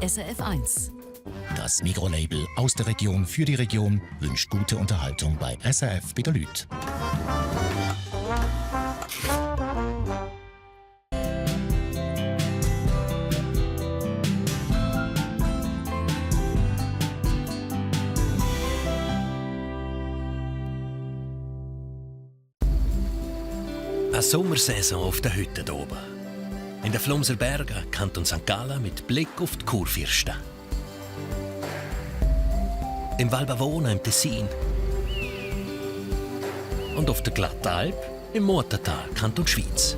SRF 1. Das Mikrolabel aus der Region für die Region wünscht gute Unterhaltung bei SRF bei den Leuten. Eine Sommersaison auf der Hütte hier oben. In den Flumser Bergen, Kanton St. Gallen, mit Blick auf die Kurfürsten. Im Val Bavona im Tessin. Und auf der Glattalp im Murtental, Kanton Schweiz.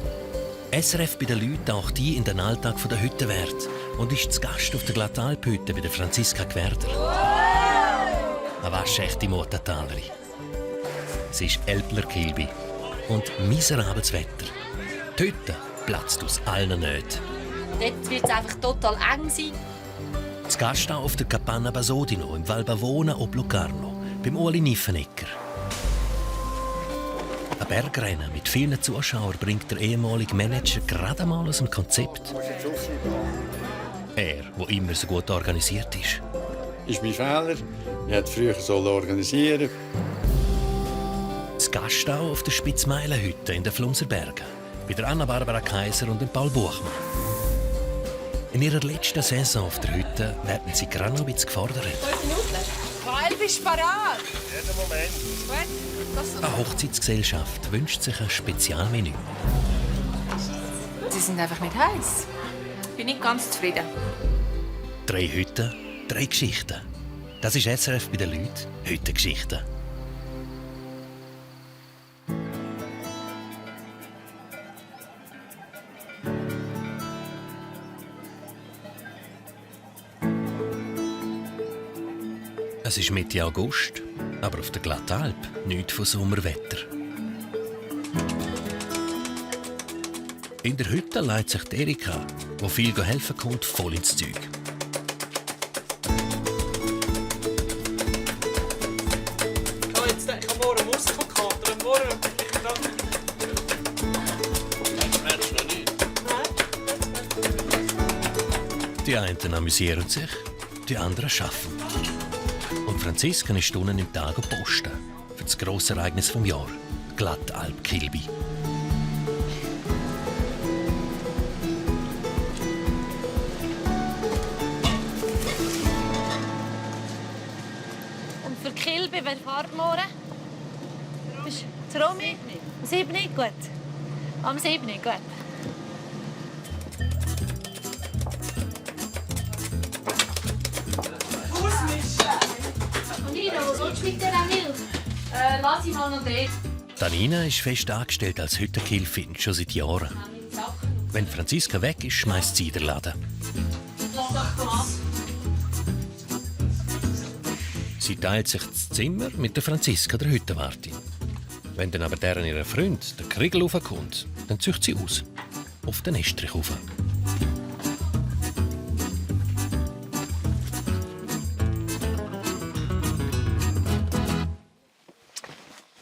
SRF bei den Leuten auch die in den Alltag der Hütte wert und ist zu Gast auf der Glattalp-Hütte bei der Franziska Gwerder. Eine waschechte Murtentalerin. Sie ist Elbler Kilby und miserables Wetter. Die Hütte platzt aus allen Nöten. Dort wird es einfach total eng sein. Zu Gast auch auf der Capanna Basodino im Val Bavona ob Locarno, beim Uli Niffenegger. Ein Bergrennen mit vielen Zuschauern bringt der ehemalige Manager gerade einmal aus dem Konzept. Er, der immer so gut organisiert ist. Das ist mein Fehler. Ich hätte früher organisieren sollen. Zu Gast auch auf der Spitzmeilenhütte in den Flumser Bergen, bei der Anna-Barbara Kaiser und dem Paul Buchmann. In ihrer letzten Saison auf der Hütte werden sie gerade noch ein bisschen gefordert. 5 Minuten. Weil bist du parat? Jeden Moment. Gut. Eine Hochzeitsgesellschaft wünscht sich ein Spezialmenü. Sie sind einfach nicht heiß. Bin nicht ganz zufrieden. 3 Hütten, 3 Geschichten. Das ist SRF bei den Leuten. Hüttengeschichten. Es ist Mitte August, aber auf der Glattalp nichts von Sommerwetter. In der Hütte leitet sich die Erika, die viel helfen kommt, voll ins Zeug. Ich habe morgen Muskelkater. Morgen merkst du noch nicht. Die einen amüsieren sich, die anderen arbeiten. Und Franziska ist unten im Tag am Posten für das grosse Ereignis des Jahres, Glattalp Kilby. Und für Kilby, wer fährt morgen? Das Romy? Am 7. Gut. Am 7. Gut. Nina, wo sollst du mit dieser Milch? Lass ich mal noch dort. Danina ist fest angestellt als Hüttenkilfin, schon seit Jahren. Wenn Franziska weg ist, schmeißt sie den Laden. Sie teilt sich das Zimmer mit der Franziska, der Hüttenwartin. Wenn dann aber deren ihr Freund, der Kriegel, raufkommt, dann zieht sie aus. Auf den Estrich rauf.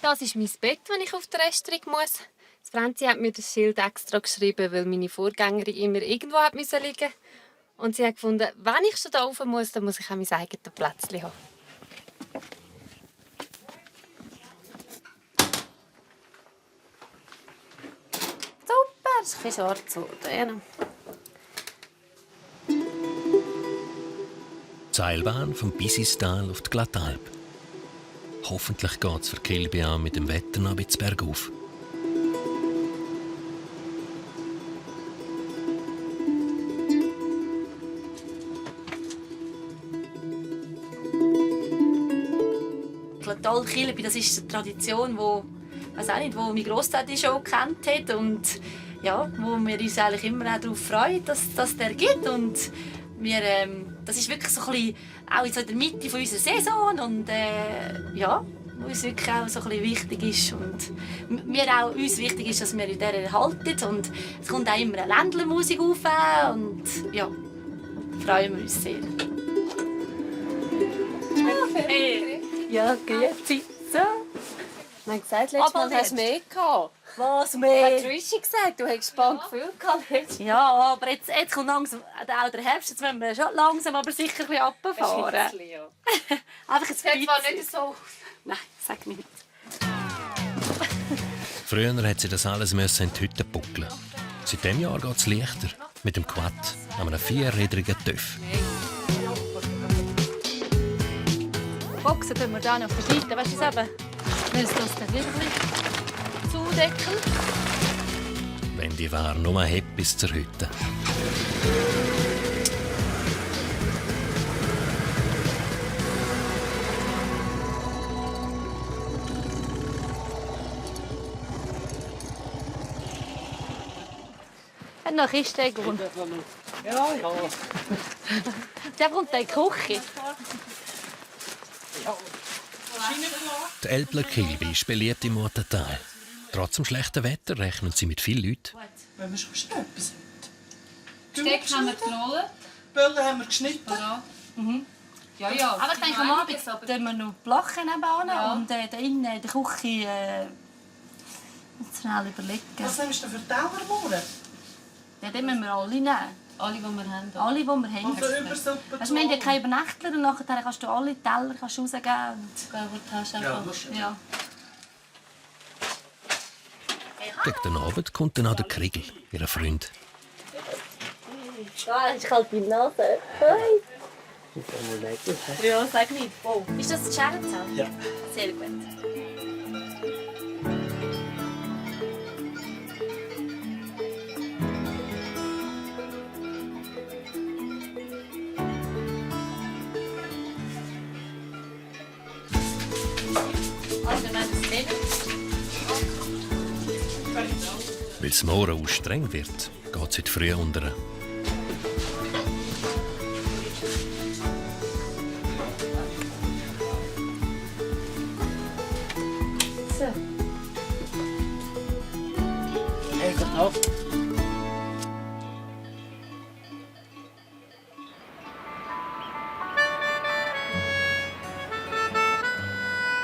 Das ist mein Bett, wenn ich auf der Estrich muss. Franzi hat mir das Schild extra geschrieben, weil meine Vorgängerin immer irgendwo liegen musste. Und sie hat gefunden, wenn ich schon da rauf muss, dann muss ich auch mein eigenes Plätzchen haben. Super, das ist ein bisschen schwarz geworden. Die Seilbahn vom Bisistal auf die Glattalp. Hoffentlich geht es für Kilby auch mit dem Wetter noch ein bisschen bergauf. Glattalp Kilby, das ist eine Tradition, wo mein Grossvater schon gekannt hat und ja, wo wir uns eigentlich immer auch darauf freuen, dass der gibt und wir, das ist wirklich so ein bisschen, auch in der Mitte von unserer Saison und ja, wo uns wirklich auch so ein bisschen wichtig ist und mir auch uns wichtig ist, dass wir in der erhalten und es kommt auch immer eine Ländlermusik auf und ja, freuen wir uns sehr. Hey. Ja, grüezi. So. Man hat gesagt, letztes Mal hast du mehr gehabt. Was Hat mehr? Trisha gesagt, du hättest spannend Gefühl gehabt. Ja, aber jetzt kommt langsam auch der Herbst. Jetzt müssen wir schon langsam, aber sicher ein bisschen runterfahren. Einfach ein Das war bisschen. nicht so. Nein, sag nicht. Früher hat sie das alles müssen in die Hütte buckeln. Seit diesem Jahr geht es leichter. Mit dem Quad an einem 4rädrigen TÜV. Boxen tun wir da noch auf der Seite. Weißt du es eben? Weil es das dann wieder ein bisschen zudecken. Wenn die war nur hat bis zur Hütte. Hat noch eine Kiste gewonnen. Ja. Der kommt in die Küche. Die Elbler Kilby ist beliebt im Murtental. Trotz dem schlechten Wetter rechnen sie mit vielen Leuten. Wenn wir schon etwas Steck haben wir gerollt. Böller haben wir geschnitten. Ja. Aber ich denke, am Abend tun wir noch Blachen nebenan und da innen in der Küche schnell überlegen. Was nimmst du für Tellerbohren? Ja, den müssen wir alle nehmen. Alle, die wir haben. Alle, die wir haben. Und für Übersuppe? Weißt, wir haben ja keine Übernächtler und nachher kannst du alle Teller rausgeben. Ja. Gegen den Abend kommt dann auch der Kriegel, ihr Freund. Ah, ist kalt in die Nase. Ja, sag nicht. Oh. Ist das das Scherenzell? Ja. Sehr gut. Also, wir müssen es nehmen. Weil das Moor auch streng wird, geht es heute früh unter.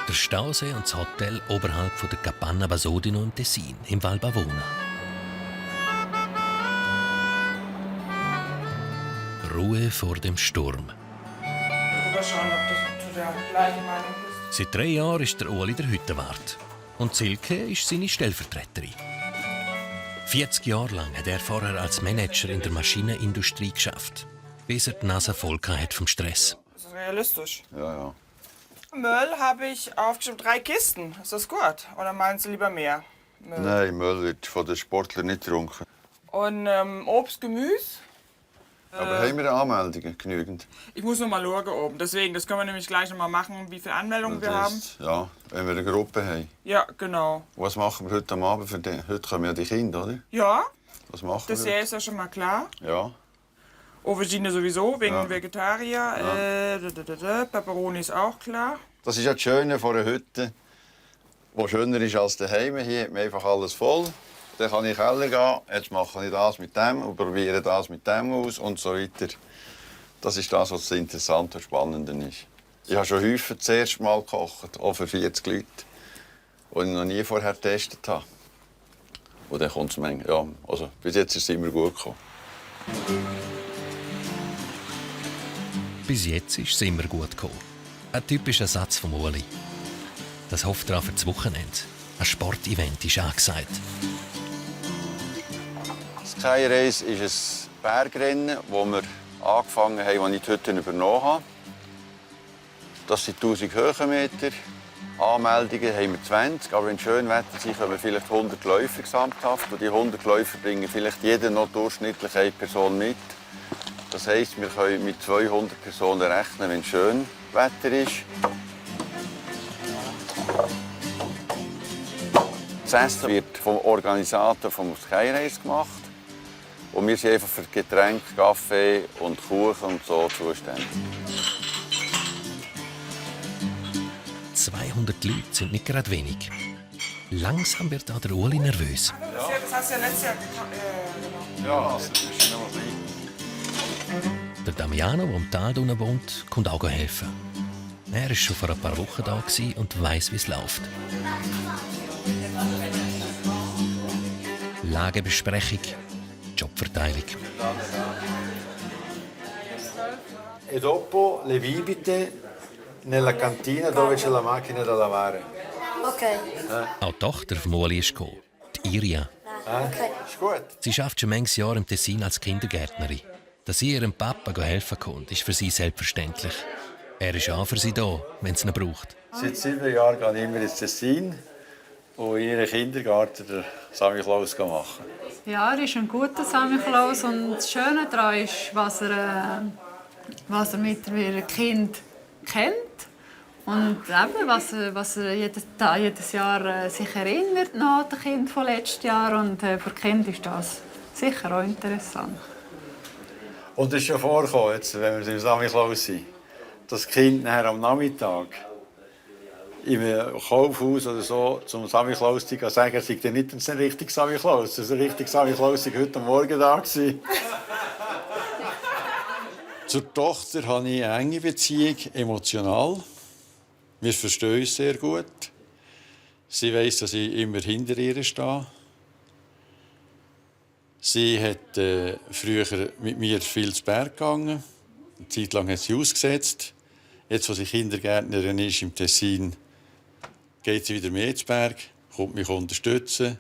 Der Stausee und das Hotel oberhalb von der Capanna Basodino im Tessin, im Val Bavona. Ruhe vor dem Sturm. Mal schauen, ob das zu der gleichen Meinung ist. Seit 3 Jahren ist der Ueli der Hüttenwart. Und Silke ist seine Stellvertreterin. 40 Jahre lang hat er vorher als Manager in der Maschinenindustrie geschafft, bis er die Nase voll hatte vom Stress. Das ist realistisch. Ja. Müll habe ich aufgeschrieben 3 Kisten. Ist das gut? Oder meinen Sie lieber mehr? Müll. Nein, Müll wird von den Sportlern nicht getrunken. Und Obst, Gemüse? Aber haben wir Anmeldungen genügend? Ich muss noch mal schauen oben. Deswegen, das können wir nämlich gleich noch mal machen, wie viele Anmeldungen wir haben. Ja, wenn wir eine Gruppe haben. Ja, genau. Was machen wir heute am Abend für den? Heute kommen ja die Kinder, oder? Ja, Was machen das wir hier ist ja schon mal klar. heute? Ja. Aubergine sowieso, wegen Ja. Vegetarier. Peperoni ist auch klar. Das ist ja das Schöne von einer Hütte, die schöner ist als daheim. Hier hat man einfach alles voll. Dann kann ich in den Keller gehen, jetzt mache ich das mit dem und probiere das mit dem aus und so weiter. Das ist das, was das Interessante und Spannende ist. Ich habe schon häufig das erste Mal gekocht, auch für 40 Leute, die ich noch nie vorher getestet habe. Und dann kommt es mir, ja, also bis jetzt ist es immer gut gekommen. Bis jetzt ist es immer gut gekommen. Ein typischer Satz vom Ueli. Das hofft er auch für das Wochenende. Ein Sportevent ist angesagt. Das Sky Race ist ein Bergrennen, das wir angefangen haben, als ich die Hütte übernommen habe. Das sind 1000 Höhenmeter. Anmeldungen haben wir 20, aber wenn schön Wetter ist, kommen vielleicht 100 Läufer gesamthaft. Und die 100 Läufer bringen vielleicht jeder noch durchschnittlich eine Person mit. Das heisst, wir können mit 200 Personen rechnen, wenn schön Wetter ist. Das Essen wird vom Organisator vom Sky Race gemacht. Und wir sind einfach für Getränke, Kaffee und Kuchen und so zuständig. 200 Leute sind nicht gerade wenig. Langsam wird auch der Ueli nervös. Das hast du ja letztes Jahr genau. Ja, also, das ist noch klein. Der Damiano, der im Tal unten wohnt, kommt auch helfen. Er war schon vor ein paar Wochen da und weiss, wie es läuft. Lagebesprechung, Jobverteilung. E dopo le bibite nella cantina dove c'è la macchina da lavare. Okay. Auch die Tochter von Ueli ist gekommen, die Iria. Okay. Ist gut. Sie arbeitet schon manches Jahr im Tessin als Kindergärtnerin. Dass sie ihrem Papa helfen konnte, ist für sie selbstverständlich. Er ist auch für sie da, wenn es ihn braucht. Seit 7 Jahren gehe ich immer ins Tessin und in ihren Kindergarten den Sammy Klaus machen. Ja, er ist ein guter Sammy Klaus und das Schöne daran ist, was er mit ihrem Kind kennt und eben, was er jedes Jahr sich erinnert an das Kind von letztes Jahr. Und für Kinder ist das sicher auch interessant. Und es ist schon vorgekommen, jetzt, wenn wir im Sammy Klaus sind, dass das Kind nachher am Nachmittag im Kaufhaus oder so zum Sammy Klaus sagen, er sei nicht ein richtiger Sammy Klaus. Ein richtiger Sammy Klaus war heute Morgen da. Zur Tochter habe ich eine enge Beziehung, emotional. Wir verstehen uns sehr gut. Sie weiss, dass ich immer hinter ihr stehe. Sie hat früher mit mir viel zu Berg gegangen. Eine Zeit lang hat sie ausgesetzt. Jetzt, wo sie Kindergärtnerin ist im Tessin, geht sie wieder mehr zu Berg, kommt mich unterstützen.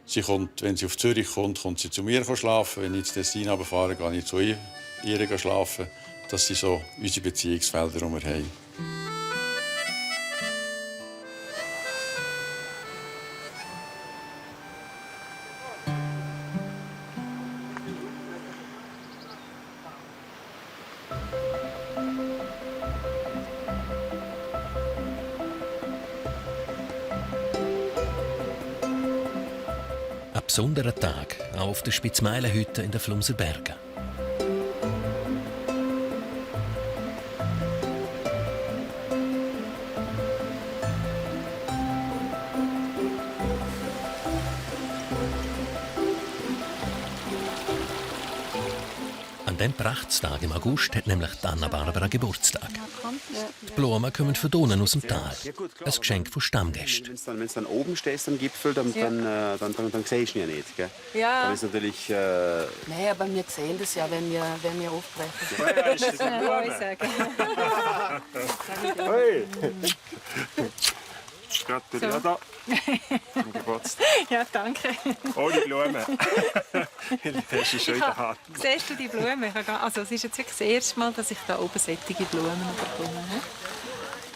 Sie kommt, wenn sie auf Zürich kommt, kommt sie zu mir schlafen. Wenn ich ins Tessin runterfahre, gehe ich zu ihr schlafen. Das sind so unsere Beziehungsfelder, die wir haben. Ein besonderer Tag, auch auf der Spitzmeilenhütte in den Flumser Bergen. An diesem Prachtstag im August hat nämlich Anna Barbara Geburtstag. Die Blumen kommen von unten aus dem Tal. Ein Geschenk von Stammgästen. Wenn du dann oben stehst am Gipfel, dann siehst du ihn ja nicht. Gell? Ja. Dann ist natürlich, Nein, aber wir sehen das ja, wenn wir aufbrechen. ja, ist das eine Blume? Hey! Gratuliere da. Zum Geburtstag. Ja, danke. Ohne Blumen. Das ist schon in der Hand. Siehst du die Blumen? Also, es ist jetzt wirklich das erste Mal, dass ich da oben sättige Blumen bekomme.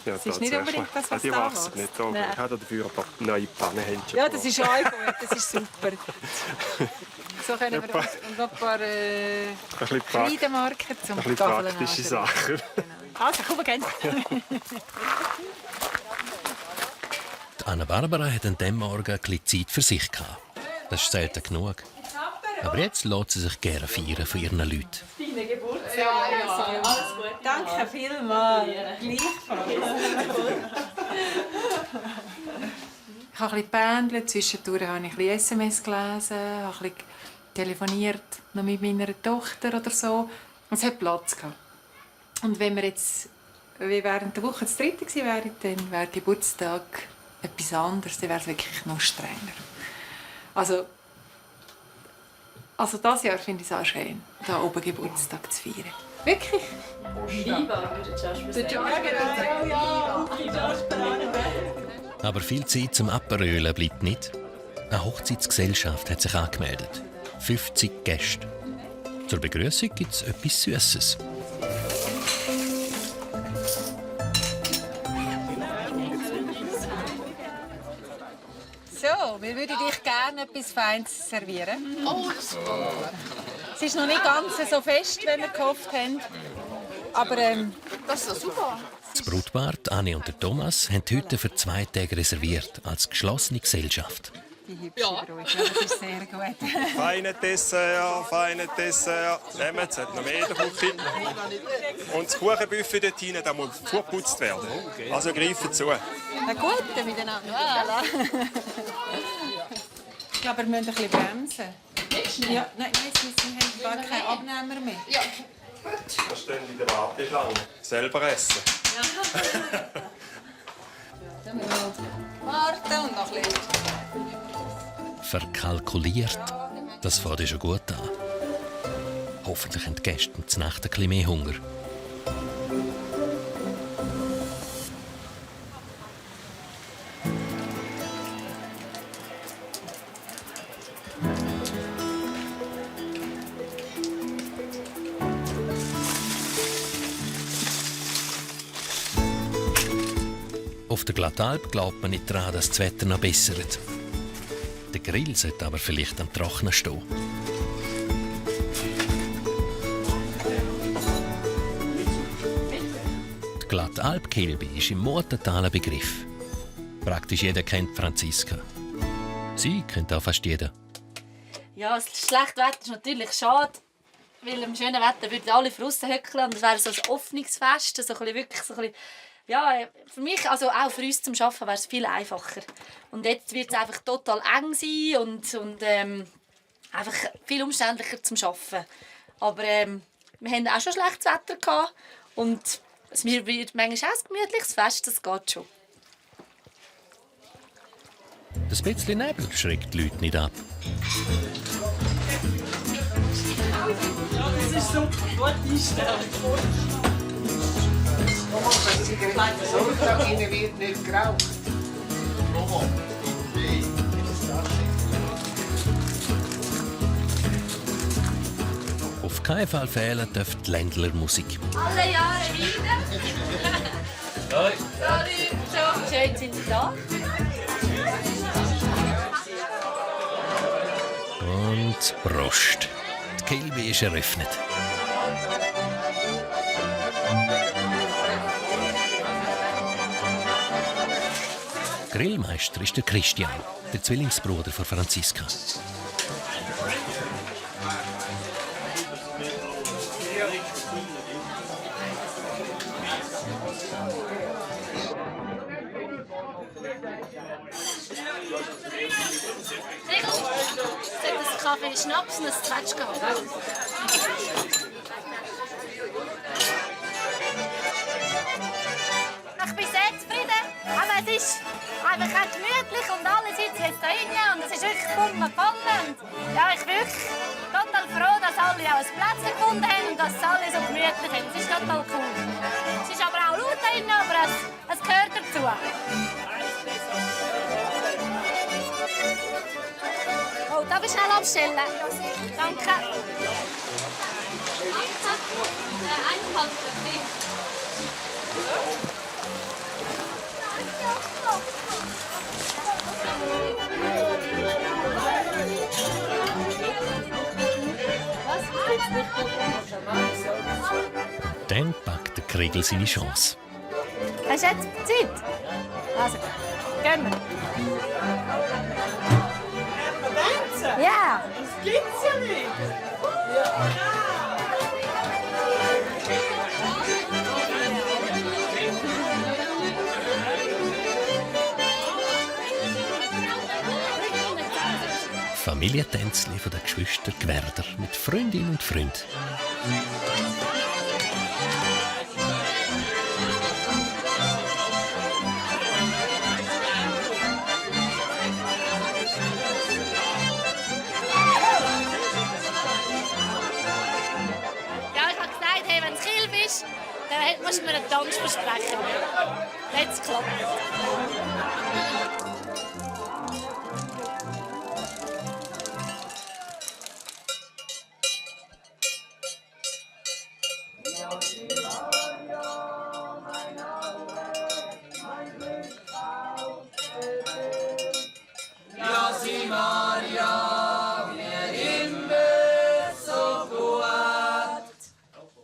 Ja, es ist nicht unbedingt das, was die da wachsen wächst. nicht. Aber ich habe dafür ein paar neue Pannenhändchen. Ja, das ist auch gut, das ist super. So können wir uns und noch ein paar Kreidemarken zum ein bisschen praktische Sachen. Also, komm, wir gehen. Anna Barbara hat an diesem Morgen ein bisschen Zeit für sich gehabt. Das ist selten genug. Aber jetzt lässt sie sich gerne feiern von ihren Leuten. Deine Geburtstag. Ja, alles gut. Danke vielmals. Gleichfalls. Ich habe ein bisschen gebändelt. Zwischendurch habe ich ein bisschen SMS gelesen, habe ein bisschen telefoniert noch mit meiner Tochter oder so. Und es hat Platz gehabt. Und wenn wir jetzt während der Woche das dritte gewesen wären, dann wäre Geburtstag etwas anderes, dann wäre es wirklich noch strenger. Also dieses Jahr finde ich es auch schön, da oben Geburtstag zu feiern. Wirklich? Aber viel Zeit zum Aperölen bleibt nicht. Eine Hochzeitsgesellschaft hat sich angemeldet. 50 Gäste. Zur Begrüßung gibt es etwas Süßes. So, wir würden dich gerne etwas Feines servieren. Oh, super. Es ist noch nicht ganz so fest, wie wir gehofft haben. Aber das ist doch super. Das Brautpaar, Anne und der Thomas, haben heute für 2 Tage reserviert, als geschlossene Gesellschaft. Die hübsche Braut, ja, das ist sehr gut. Feine Dessert. Nehmen Sie, noch mehr in der Küche. Und das Kuchenbuffet dort hinten, das muss vorgeputzt werden. Also greifen zu. Na gut, dann miteinander. Voilà. Ich glaube, wir müssen ein bisschen bremsen. Ja, nein, Sie haben gar keinen Abnehmer mehr. Ja. Wir stehen in der Warteschlange. Selber essen. Warten und noch ein bisschen. Verkalkuliert. Das fängt ja schon gut an. Hoffentlich haben die Gäste zur Nacht ein bisschen mehr Hunger. Auf der Glattalp glaubt man nicht daran, dass das Wetter noch bessert. Der Grill sollte aber vielleicht am Trocknen stehen. Die Glattalp-Kilbe ist im Murtental ein Begriff. Praktisch jeder kennt Franziska. Sie kennt auch fast jeder. Ja, das schlechte Wetter ist natürlich schade, weil im schönen Wetter würden alle draussen hückeln und es wäre so ein Öffnungsfest, so ein bisschen, wirklich so ein bisschen, ja, für mich, also auch für uns zum Arbeiten, wäre es viel einfacher. Und jetzt wird es einfach total eng sein und einfach viel umständlicher zum Arbeiten. Aber wir hatten auch schon schlechtes Wetter gehabt und es wird manchmal auch ein gemütliches Fest, das geht schon. Das bisschen Nebel schreckt die Leute nicht ab. Das ist super, gut einstellen. Ihnen wird nicht geraucht. Auf keinen Fall fehlen darf die Ländlermusik. Alle Jahre wieder. Salut. Schön sind Sie da. Und Prost. Die Kilbe ist eröffnet. Grillmeister ist der Christian, der Zwillingsbruder von Franziska. Das Kaffee Schnaps und ein Zwetschgen haben. Ich bin sehr zufrieden, aber es ist einfach auch gemütlich und alle sitzen jetzt da drinnen und es ist wirklich voll. Ja, ich bin wirklich total froh, dass alle auch ein Platz gefunden haben und dass alle so gemütlich haben. Es ist total cool. Es ist aber auch laut da drinnen, aber es gehört dazu. Oh, darf ich schnell abstellen? Danke. Dann packt der Kriegel seine Chance. Hast du jetzt Zeit? Also, gehen wir. Ja. Das gibt's ja nicht. Familientänzli von den Geschwister Gwerder mit Freundin und Freund. Dann musst du mir einen Tanz versprechen. Jetzt klappt es.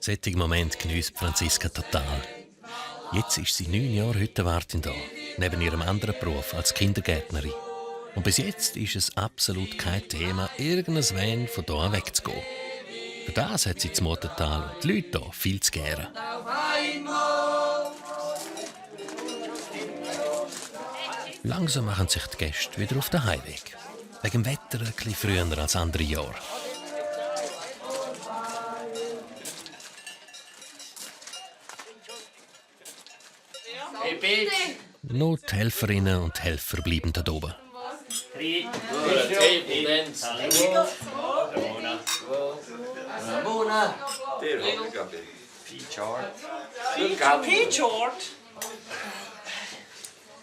Solchen Moment geniesst Franziska total. Jetzt ist sie 9 Jahre Hüttenwartin da, neben ihrem anderen Beruf als Kindergärtnerin. Und bis jetzt ist es absolut kein Thema, irgendein Van von hier wegzugehen. Für das hat sie das Murtental und die Leute hier viel zu gern. Langsam machen sich die Gäste wieder auf den Heimweg. Wegen dem Wetter ein bisschen früher als andere Jahre. Hey, bitte. Nur die Helferinnen und Helfer bleiben da oben.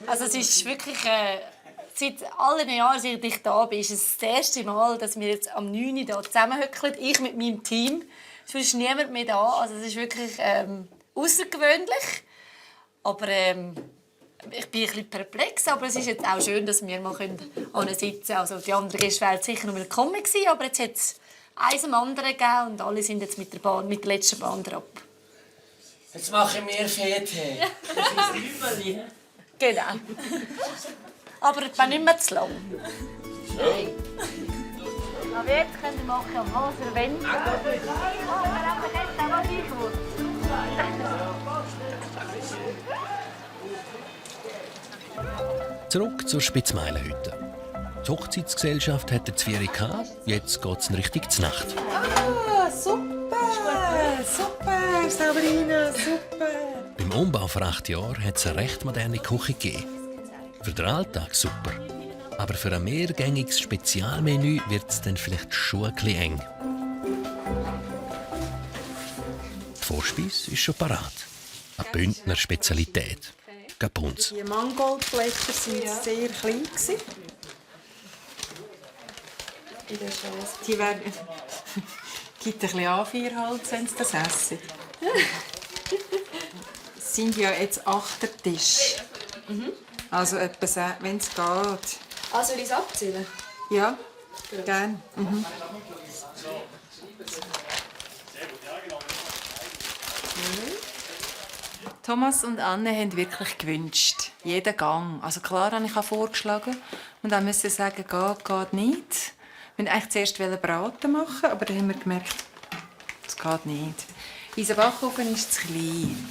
Also es ist wirklich, seit allen Jahren, seit ich da bin, ist es das erste Mal, dass wir jetzt am 9. Uhr zusammenhöckeln. Ich mit meinem Team. Sonst ist niemand mehr da. Also es ist wirklich außergewöhnlich. Aber ich bin ein bisschen perplex. Aber es ist jetzt auch schön, dass wir mal sitzen können. Also die anderen Gäste wären sicher noch willkommen gewesen, aber jetzt hat es eins am anderen gegeben und alle sind jetzt mit der letzten Bahn drauf. Jetzt machen wir Fete. Das ist Rübeli. Genau. Aber es war nicht mehr zu lang. Aber jetzt könnt ihr machen, was ihr wollt. Zurück zur Spitzmeilenhütte. Die Hochzeitsgesellschaft hat den Zvieri gehabt, jetzt geht es in Richtung Znacht. Ah, super! Super, Sabrina, super! Beim Umbau vor 8 Jahren hat es eine recht moderne Küche gegeben. Für den Alltag super. Aber für ein mehrgängiges Spezialmenü wird es dann vielleicht schon ein bisschen eng. Die Vorspeise ist schon parat. Eine Bündner Spezialität. Gapunz. Die Mangoldblätter waren sehr klein. Die werden... gibt ein bisschen Anführhalt, wenn sie das essen. Es sind ja jetzt 8 Tisch. Also etwa, wenn es geht. Also soll ich es abzählen? Ja, gerne. Thomas und Anne haben wirklich gewünscht. Jeden Gang. Also klar habe ich auch vorgeschlagen. Und dann musste ich sagen, geht nicht. Wir wollten eigentlich zuerst Braten machen, aber dann haben wir gemerkt, es geht nicht. Unser Backofen ist zu klein.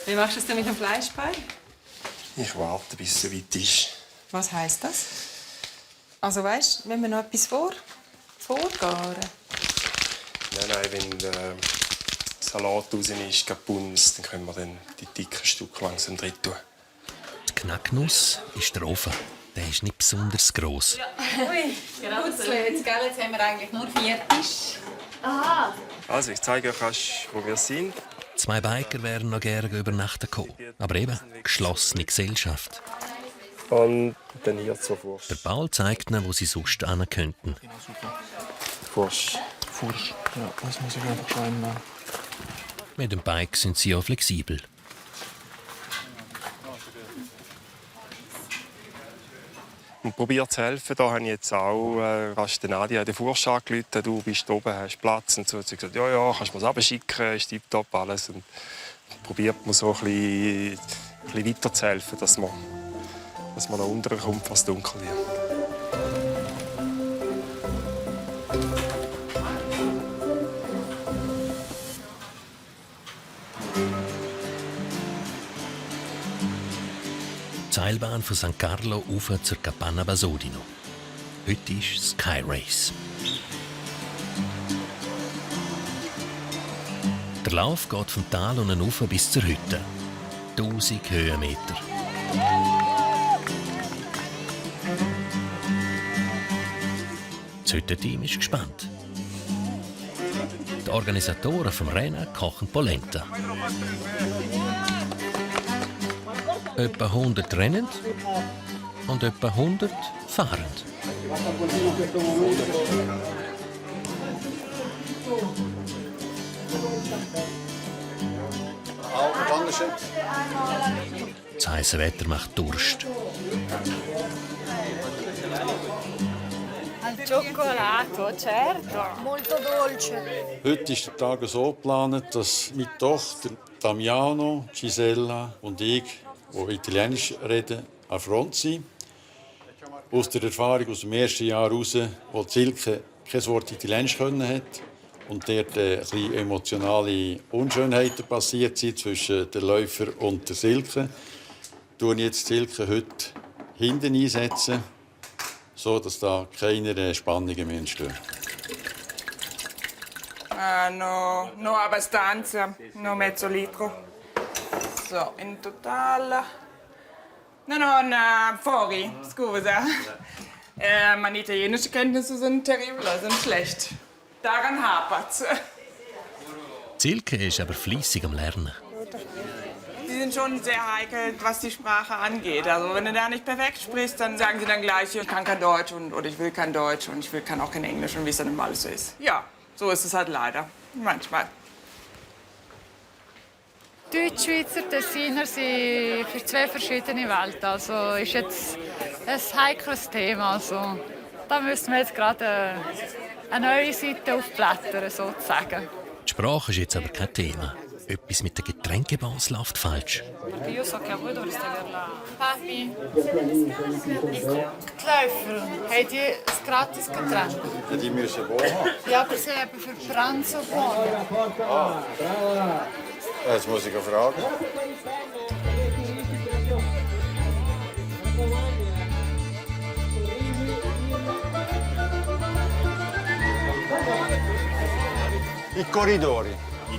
Wie machst du es denn mit dem Fleischbein? Ich warte, bis es soweit ist. Was heisst das? Also weißt, wenn wir noch etwas vorgaren? Nein, wenn der Salat raus ist, Gapunz, dann können wir dann die dicken Stücke langsam drin tun. Die Knacknuss ist der Ofen. Der ist nicht besonders gross. Ui, jetzt haben wir eigentlich nur 4 Tische. Aha. Also, ich zeige euch, wo wir sind. 2 Biker wären noch gerne übernachten gekommen. Aber eben, geschlossene Gesellschaft. Und dann hier zur Fursch. Der Paul zeigt ihnen, wo sie sonst hin könnten. Fursch. Ja, das muss ich einfach schon machen. Mit dem Bike sind sie auch flexibel. Und probiert zu helfen. Da habe ich jetzt auch rasch Nadia den Fursch angerufen. Du bist oben, hast Platz. Und so. Sie hat gesagt, ja, kannst du mir das runterschicken, ist tipptopp alles. Und probiert man so ein bisschen weiter zu helfen, dass man da unten kommt, was dunkel wird. Die Seilbahn von San Carlo ufer zur Capanna Basodino. Heute ist Sky Race. Der Lauf geht vom Tal und Ufer bis zur Hütte. 1000 Höhenmeter. Das Hüttenteam ist gespannt. Die Organisatoren vom Rennen kochen Polenta. Etwa 100 rennend und etwa 100 fahrend. Das heisse Wetter macht Durst. Al cioccolato, certo. Molto dolce. Heute ist der Tag so geplant, dass meine Tochter Damiano, Gisella und ich, die Italienisch reden, an der Front sind. Aus der Erfahrung aus dem ersten Jahr heraus, wo Silke kein Wort Italienisch können hat und dort ein bisschen emotionale Unschönheiten passiert sind zwischen den Läufer und der Silke, tue ich jetzt Silke heute hinten einsetzen, sodass da keine Spannungen mehr entstehen. No abbastanza, no mezzo litro. So, in total No, fuori, scusa. Meine italienischen Kenntnisse sind terrible, sind schlecht. Daran hapert's. Silke ist aber fleissig am Lernen. Die sind schon sehr heikel, was die Sprache angeht. Also wenn du da nicht perfekt sprichst, dann sagen sie dann gleich, ich kann kein Deutsch oder ich will kein Deutsch und kann auch kein Englisch und wie es dann immer alles so ist. Ja, so ist es halt leider. Manchmal. Deutschschweizer Tessiner sind für zwei verschiedene Welten. Also ist jetzt ein heikles Thema. Also, da müssen wir jetzt gerade eine neue Seite aufblättern, sozusagen. Die Sprache ist jetzt aber kein Thema. Etwas mit der Getränkebase läuft falsch. Io so che a voi dovreste averla. Papi, die Läufer, haben die ein gratis Getränk? Ja, die müssen wo haben. Ja, aber sie haben für Pranzo gewonnen. Jetzt muss ich fragen. I corridori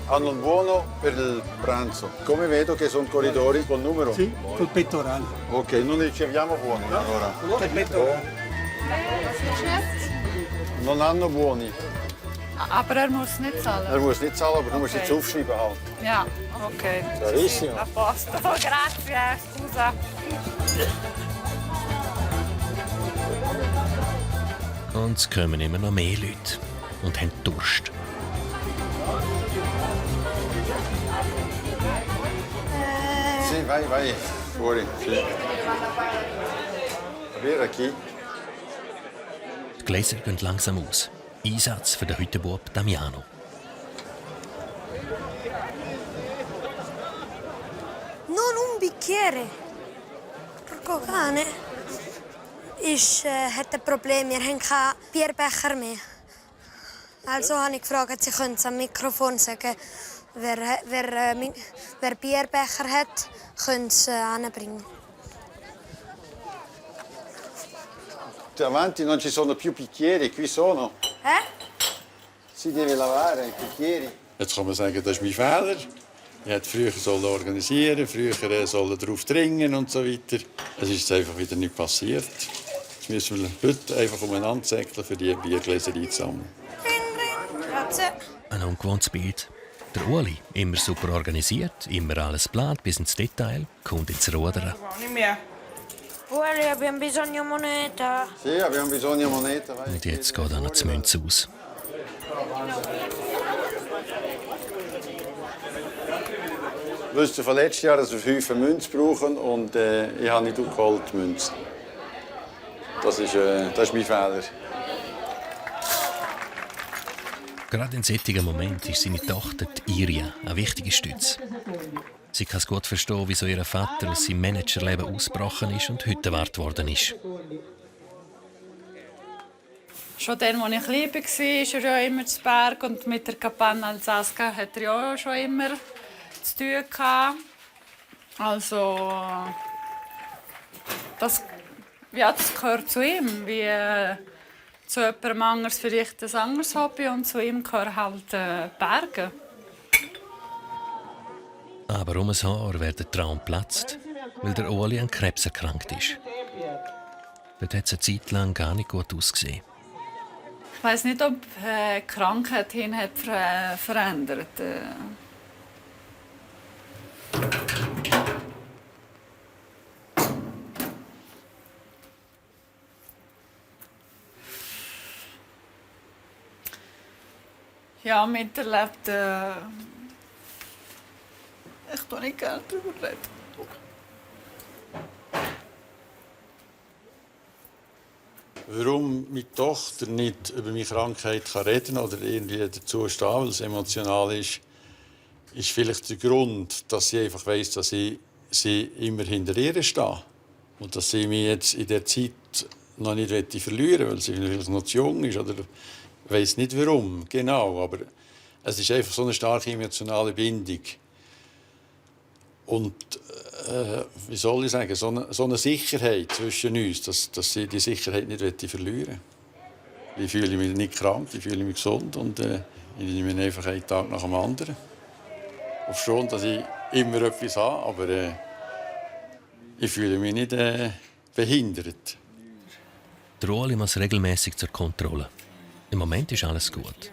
hanno un buono per il pranzo. Come vedo che sono corridori col numero? Sì, col pettorale. Ok, non ne riceviamo buoni allora. Col pettorale. Non hanno buoni. Aber er muss nicht zahlen. Er muss nicht zahlen, aber du musst Okay. jetzt aufschreiben halt. Ja, okay. Bravissimo. A posto, grazie, scusa. Und es kommen immer noch mehr Leute und haben Durst. Sì, vai, fuori. Sì. Bere aqui. Die Gläser gehen langsam aus. Einsatz für den Hüttenbub Damiano. Non un bicchiere. Porco cane. Ich hatte Probleme, wir haben keinen Bierbecher mehr. Also habe ich gefragt, Sie können es am Mikrofon sagen. Wer Bierbecher hat, können es anbringen. Davanti non ci sono più bicchieri, qui sono. Si deve lavare i bicchieri. Jetzt kann man sagen, das ist mein Fehler. Ich hätte früher organisieren sollen, früher sollen darauf dringen und so weiter. Es ist jetzt einfach wieder nicht passiert. Jetzt müssen wir heute einfach umeinander säckeln, für die Biergläser einzusammeln. Grazie. Ein ungewohntes Bild. Der Ueli, immer super organisiert, immer alles geplant bis ins Detail, kommt ins Rudern. Nicht mehr. Ueli, abbiamo bisogno moneta. Sì, abbiamo bisogno di moneta. Vai. Und jetzt geht auch noch die Münze aus. Wir wussten von letztes Jahr, dass wir 5 Münzen brauchen und ich habe nicht geholt, die Münze. Das ist mein Fehler. Gerade in solchen Moment ist seine Tochter die Iria eine wichtige Stütze. Sie kann es gut verstehen, wieso ihr Vater aus seinem Managerleben ausgebrochen ist und Hüttenwart geworden ist. Schon dann, als ich klein war, ist er ja immer zu Berg und mit der Capanna Alsasca hat er ja schon immer zu tun gehabt. Also, das gehört zu ihm, wie zu jemandem anderes vielleicht ein anderes Hobby und zu ihm gehört halt Berge. Aber um ein Haar wird der Traum platzt, weil der Oli an Krebs erkrankt ist. Dort hat es eine Zeit lang gar nicht gut ausgesehen. Ich weiss nicht, ob die Krankheit ihn hat verändert. Ja, miterlebt. Ich tue nicht gerne darüber reden. Warum meine Tochter nicht über meine Krankheit reden kann oder irgendwie dazu stehen, weil es emotional ist, ist vielleicht der Grund, dass sie einfach weiss, dass ich sie immer hinter ihr stehe. Und dass sie mich jetzt in der Zeit noch nicht verlieren will, weil sie vielleicht noch zu jung ist oder ich weiss nicht warum, genau. Aber es ist einfach so eine starke emotionale Bindung. Und wie soll ich sagen, so eine Sicherheit zwischen uns, dass sie die Sicherheit nicht verlieren will. Ich fühle mich nicht krank, ich fühle mich gesund und ich nehme einfach einen Tag nach dem anderen. Auf schon, dass ich immer etwas habe, aber Ich fühle mich nicht behindert. Der Ueli muss regelmäßig zur Kontrolle. Im Moment ist alles gut.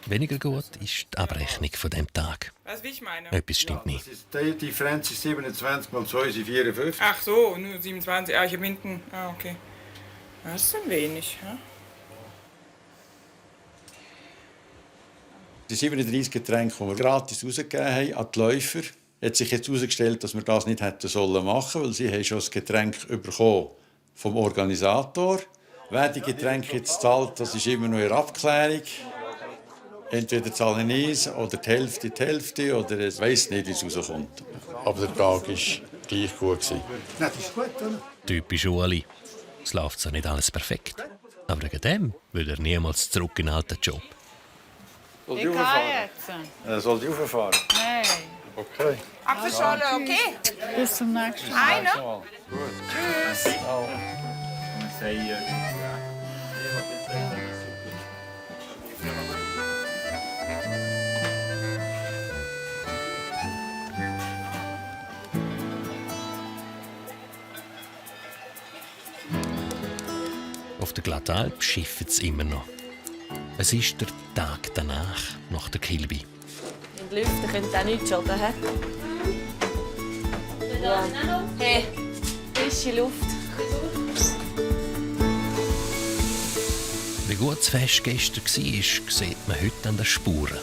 Weniger gut ist die Abrechnung von diesem Tag. Weißt du, wie ich meine? Etwas stimmt nicht. Die Differenz ist 27 mal 2 sind 54. Ach so, nur 27. Ah, ich habe hinten... Ah, okay. Das ist ein wenig, ja? Die 37 Getränke, die wir gratis rausgegeben haben an die Läufer, hat sich jetzt herausgestellt, dass wir das nicht hätten sollen machen, weil sie haben schon das Getränk bekommen vom Organisator. Wer die Getränke jetzt zahlt, das ist immer noch in Abklärung. Entweder zahlen ich oder die Hälfte, oder ich weiss nicht, wie es rauskommt. Aber der Tag war gleich gut. Das ist gut, oder? Typisch Ueli. Es läuft zwar nicht alles perfekt, aber wegen dem will er niemals zurück in den alten Job. Soll Ich gehe jetzt. Soll die rauffahren? Nein. Okay. Apfelschorle, okay? Bis zum nächsten Mal. Eine? Tschüss. Auf der Glattalp schifft es immer noch. Es ist der Tag danach, nach der Kilby. Und die Lüfte können auch nichts schaden. He? Ja. Hey, frische Luft. Wie gut das Fest gestern war, sieht man heute an den Spuren.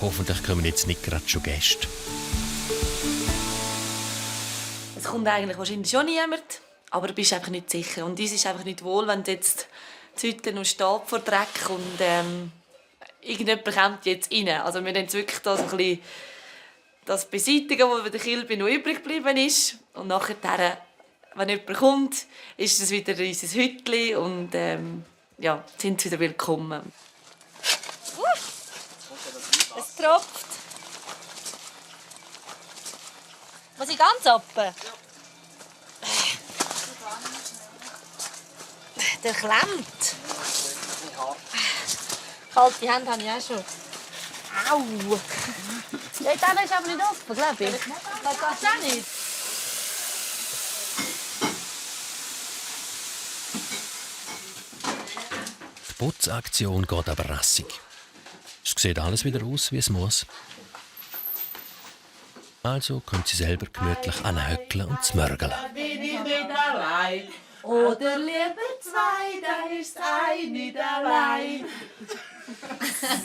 Hoffentlich kommen jetzt nicht gerade schon Gäste. Es kommt eigentlich wahrscheinlich schon niemand, aber du bist einfach nicht sicher. Und uns ist einfach nicht wohl, wenn jetzt die Hütte noch steht vor Dreck und irgendjemand kommt jetzt rein. Also wir müssen wirklich da so ein bisschen das beseitigen, was bei der Kilbe noch übrig geblieben ist. Und nachher, wenn jemand kommt, ist es wieder unser Hütchen und ja, sind sie wieder willkommen. Es tropft. Muss ich ganz oben? Der klemmt. Kalte Hände habe ich auch schon. Au! Dort ist aber nicht offen, glaube ich. Das geht auch nicht. Die Putzaktion geht aber rassig. Es sieht alles wieder aus, wie es muss. Also kommt sie selber gemütlich anhöckeln und zu mörgeln. Bin ich nicht allein. Oder lieber zwei, dann ist ein nicht allein.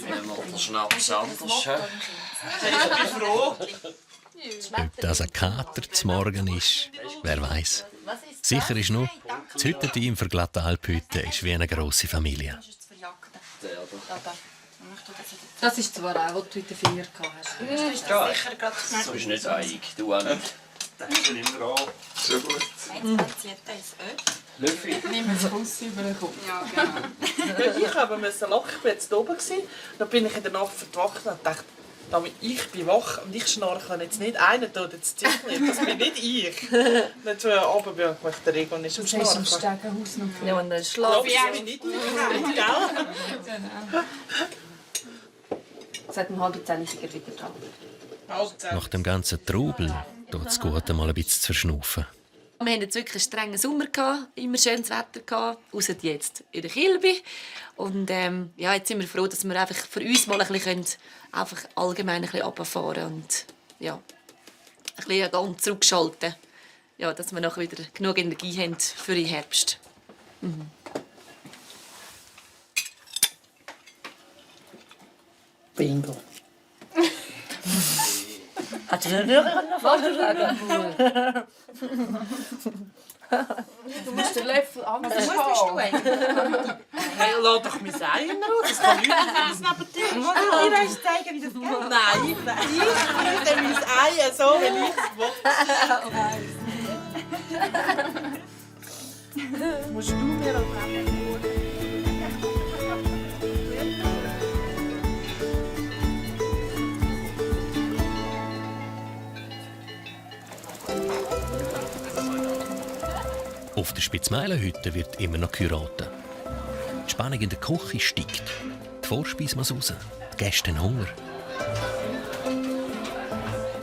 Wenn man den Schnaps anders hat. Ich bin froh. Ob das ein Kater zum Morgen ist, wer weiß. Sicher ist nur, das Hüttenteam für Glattalp-Hütte ist wie eine grosse Familie. Das ist zwar auch, was du heute 4 gehabt hast. Ist das sicher gerade so ist nicht einig, du auch nicht. Denkst du immer an. So gut. Löffel. Nehmen Sie Kuss über den Kopf. Ja, genau. Ich habe lachen, ich war jetzt oben. Dann bin ich in der Nacht verwacht und dachte, ich bin wach und ich schnarche jetzt nicht. Einer tut jetzt sich nicht, das bin nicht ich. Dann so runter bin ich der Regon ist am Du hast im Schnarchen. Stegenhaus noch. Ja, und dann schlafen Ja, ich bin nicht ich, gell? Seit dem 9:30 sicher wieder dran. Nach dem ganzen Trubel tut es gut, mal ein bisschen zu verschnaufen. Wir hatten jetzt wirklich einen strengen Sommer, immer schönes Wetter, außer jetzt in der Kilby. Und ja, jetzt sind wir froh, dass wir einfach für uns mal ein bisschen einfach allgemein ein bisschen runterfahren können und ja, ein bisschen ganz zurückschalten. Ja, dass wir noch wieder genug Energie haben für den Herbst. Mhm. Bingo. Hat du noch was zu sagen? Du musst den Löffel anders Was bist du eigentlich? Hey, lass doch mein Ei in Ruhe. Das kann nichts neben dir. Ich weiß zeigen, wie das geht. Nein, ich möchte mein Ei so, wie ich es will. Musst du mir auch nehmen. Auf der Spitzmeilenhütte wird immer noch geheiratet. Die Spannung in der Küche steigt. Die Vorspeise muss raus. Die Gäste haben Hunger.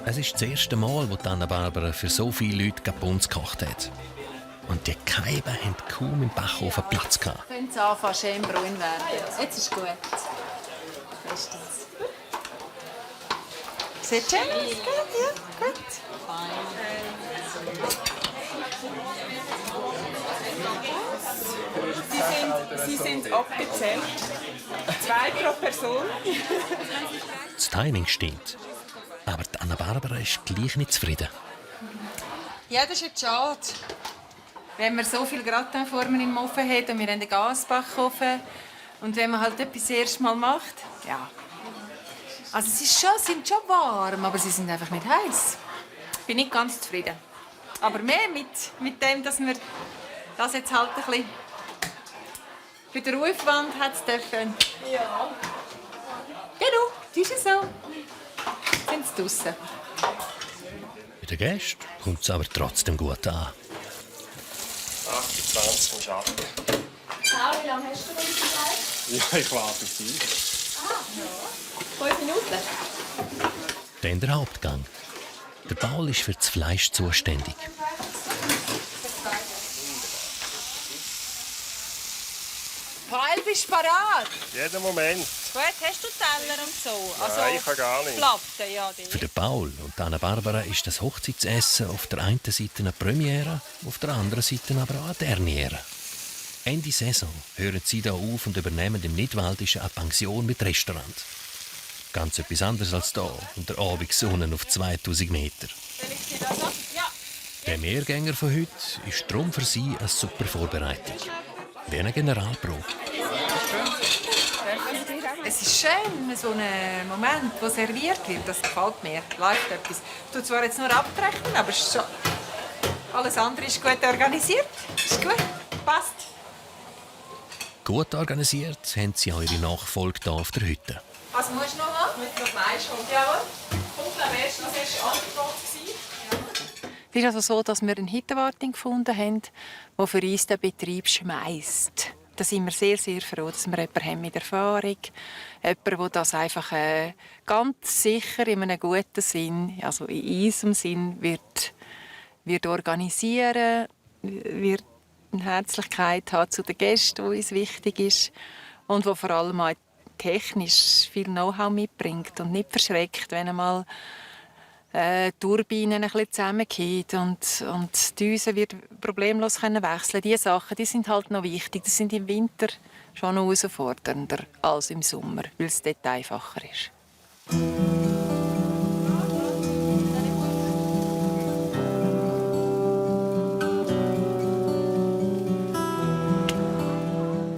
Es ist das erste Mal, wo Anna Barbara für so viele Leute Gabuns gekocht hat. Und die Keiben haben kaum im Backofen Platz gehabt. Wenn es anfängt, schön braun werden. Jetzt ist gut. Bestens. Sieht schön aus, ja, gut. Sie sind abgezählt. 2 pro Person. Das Timing stimmt. Aber die Anna Barbara ist gleich nicht zufrieden. Ja, das ist jetzt schade. Wenn man so viel Gratinformen im Ofen hat und wir haben einen Gasbackofen und wenn man halt etwas das erste Mal macht, ja. Also es ist schon, sind schon warm, aber sie sind einfach nicht heiß. Ich bin nicht ganz zufrieden. Aber mehr mit dem, dass wir das jetzt halt ein bisschen für den Aufwand hat es dürfen. Ja. Genau, das ist so. Sind sie draussen. Bei den Gästen kommt es aber trotzdem gut an. 28 musst du achten. Wie lange hast du denn Ja, ich warte auf dich. 5 Minuten. Dann der Hauptgang. Der Paul ist für das Fleisch zuständig. Paul, bist du parat? Jeden Moment. Gut, hast du Teller und so? Nein, ich habe gar nicht. Platten, ja. Für den Paul und Anna Barbara ist das Hochzeitsessen auf der einen Seite eine Premiere, auf der anderen Seite aber auch eine Derniere. Ende Saison hören sie hier auf und übernehmen im Nidwaldischen eine Pension mit Restaurant. Ganz etwas anderes als hier, unter Abendsonne auf 2000 Meter. Der Mehrgänger von heute ist darum für sie eine super Vorbereitung. Wie eine Generalprobe. Es ist schön, so ein Moment, wo serviert wird. Das gefällt mir. Läuft etwas. Ich tue zwar jetzt nur abrechnen, aber es ist schon... alles andere ist gut organisiert. Ist gut. Passt. Gut organisiert haben sie auch ihre Nachfolge hier auf der Hütte. Was musst du noch haben? Mit noch Mais und jawohl. Kumpel, das war Antwort. Es ist also so, dass wir eine Hittenwartin gefunden haben, die für uns den Betrieb schmeisst. Da sind wir sehr, sehr froh, dass wir jemanden haben mit Erfahrung haben. Jemanden, der das einfach ganz sicher in einem guten Sinn, also in unserem Sinn, wird organisieren, wird eine Herzlichkeit haben zu den Gästen, die uns wichtig ist. Und die vor allem auch technisch viel Know-how mitbringt und nicht verschreckt, wenn einmal die Turbinen ein bisschen zusammenfallen und die Düse wird problemlos wechseln. Diese Sachen, die sind halt noch wichtig. Die sind im Winter schon noch herausfordernder als im Sommer, weil es dort einfacher ist.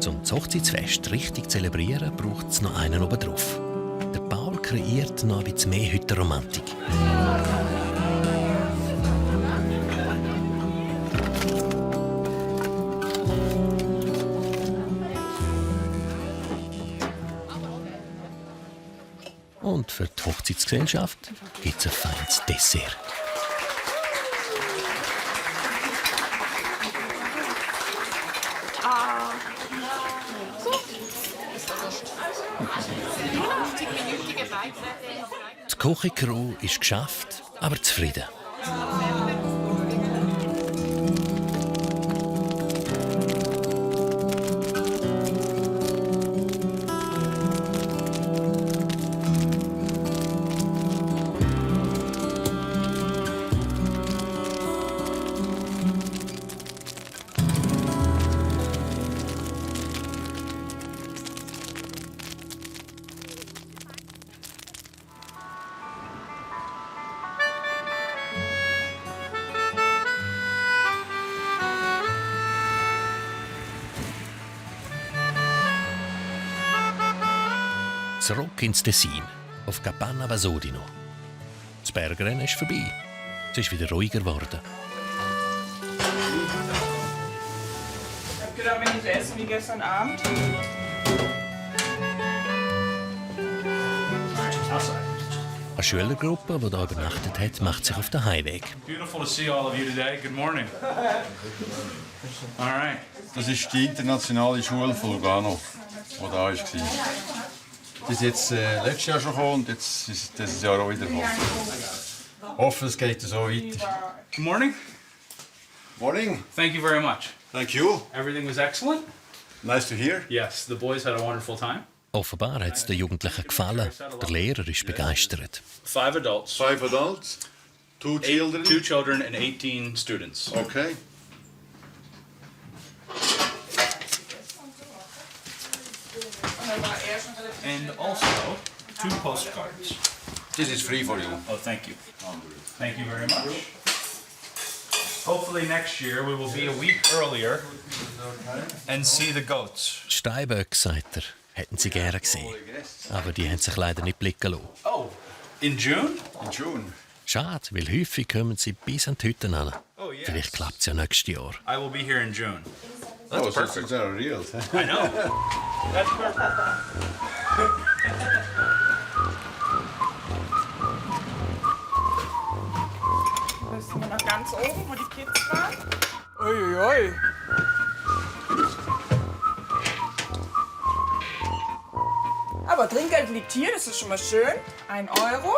Um das Hochzeitsfest richtig zu zelebrieren, braucht es noch einen obendrauf. Der Paul kreiert noch ein bisschen mehr Hüttenromantik. Und für die Hochzeitsgesellschaft gibt es ein feines Dessert. Die Kochecrew ist geschafft, aber zufrieden. Zurück ins Tessin, auf Capanna Vasodino. Das Bergrennen ist vorbei. Es ist wieder ruhiger geworden. Ich habe gedacht, wenn ich so essen wie gestern Abend. Eine Schülergruppe, die hier übernachtet hat, macht sich auf den Heimweg. Beautiful to see all of you today. Good morning. All right. Das ist die internationale Schule von Lugano, die da war. Das ist jetzt letztes Jahr schon gekommen und jetzt ist es dieses Jahr auch wieder gekommen. Ich hoffe, es geht so weiter. Good morning. Morning. Thank you very much. Thank you. Everything was excellent. Nice to hear. Yes, the boys had a wonderful time. Offenbar hat es den Jugendlichen gefallen. Der Lehrer ist begeistert. 5 adults. 5 adults. 2 children. 2 children and 18 students. Okay. And also 2 postcards. This is free for you. Oh, thank you. Thank you very much. Hopefully next year we will be a week earlier and see the goats. Die Steinböcke, sagt er, hätten sie gerne gesehen. Aber die haben sich leider nicht blicken lassen. Oh, in June? In June. Schade, weil häufig kommen sie bis an die Hütten an. Oh, yes. Vielleicht klappt es ja nächstes Jahr. I will be here in June. That's perfect. Those are real. I know. That's perfect. Müssen wir noch ganz oben, wo die Kids waren? Uiuiui. Aber Trinkgeld liegt hier, das ist schon mal schön. 1 Euro.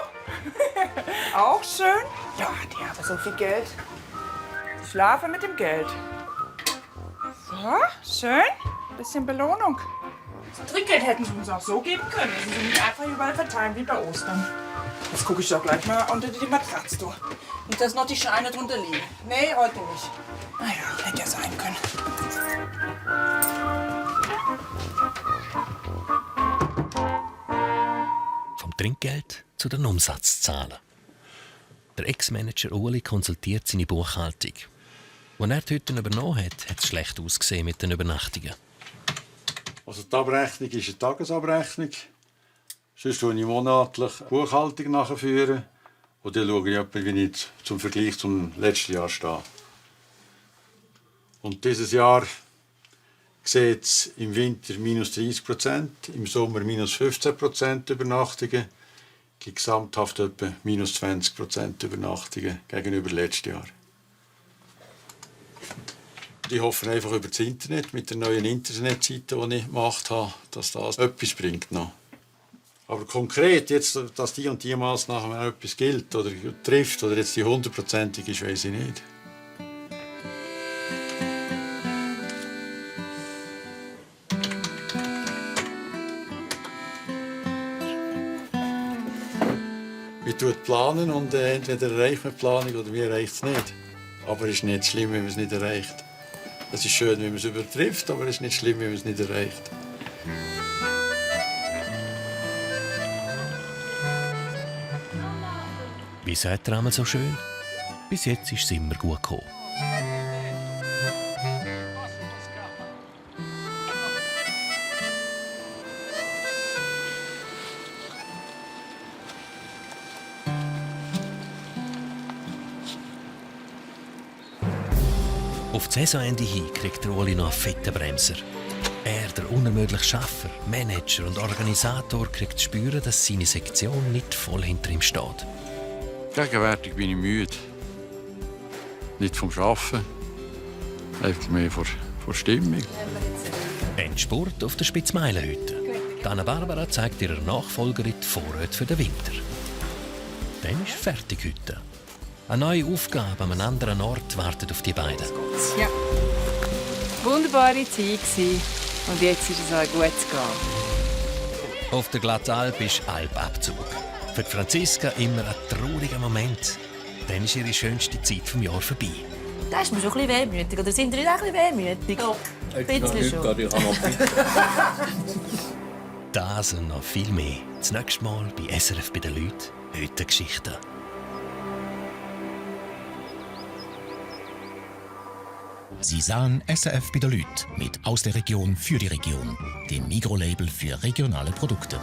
Auch schön. Ja, die haben so viel Geld. Ich schlafe mit dem Geld. So, schön. Bisschen Belohnung. Das Trinkgeld hätten sie uns auch so geben können. Hätten sie nicht einfach überall verteilen wie bei Ostern. Jetzt gucke ich doch gleich mal unter die Matratze durch. Nicht, dass noch die Scheine drunter liegen. Nee, heute nicht. Naja, hätte ja sein können. Vom Trinkgeld zu den Umsatzzahlen. Der Ex-Manager Uli konsultiert seine Buchhaltung. Als er die Hütten übernommen hat, hat es schlecht ausgesehen mit den Übernachtungen. Also die Abrechnung ist eine Tagesabrechnung. Sonst führe ich monatlich Buchhaltung nachführen. Und dann schaue ich etwa, wie ich zum Vergleich zum letzten Jahr stehe. Und dieses Jahr sieht es im Winter minus 30%, im Sommer minus 15% Übernachtungen, gesamthaft etwa minus 20% Übernachtungen gegenüber letztem Jahr. Ich hoffe einfach über das Internet, mit der neuen Internetseite, die ich gemacht habe, dass das etwas bringt noch. Aber konkret, jetzt, dass die und die Massnahme auch etwas gilt oder trifft, oder jetzt die 100%ig ist, weiss ich nicht. Wir planen und entweder erreicht man die Planung oder wir erreichen es nicht. Aber es ist nicht schlimm, wenn man es nicht erreicht. Es ist schön, wenn man es übertrifft, aber es ist nicht schlimm, wenn man es nicht erreicht. Wie sagt er einmal so schön? Bis jetzt ist es immer gut gekommen. Auf die Saisonende hin kriegt der Uli noch einen fetten Bremser. Er, der unermüdliche Schaffer, Manager und Organisator, kriegt zu spüren, dass seine Sektion nicht voll hinter ihm steht. Gegenwärtig bin ich müde. Nicht vom Arbeiten, einfach mehr vor Stimmung. Endspurt auf der Spitzmeilenhütte. Anna Barbara zeigt ihrer Nachfolgerin die Vorräte für den Winter. Dann ist fertig heute. Eine neue Aufgabe an einem anderen Ort wartet auf die beiden. Ja. Wunderbare Zeit gewesen. Und jetzt ist es auch gut zu gehen. Auf der Glattalp ist Alpabzug. Für Franziska immer ein trauriger Moment. Dann ist ihre schönste Zeit vom Jahr vorbei. Da ist mir schon ein bisschen wehmütig. Oder sind ihr auch ein bisschen wehmütig? Ja, ein bisschen schon. Das und noch viel mehr. Das nächste Mal bei SRF bei den Leuten. Heute Geschichten. Sie sahen SRF bei den Leuten mit «Aus der Region für die Region», dem Mikrolabel für regionale Produkte.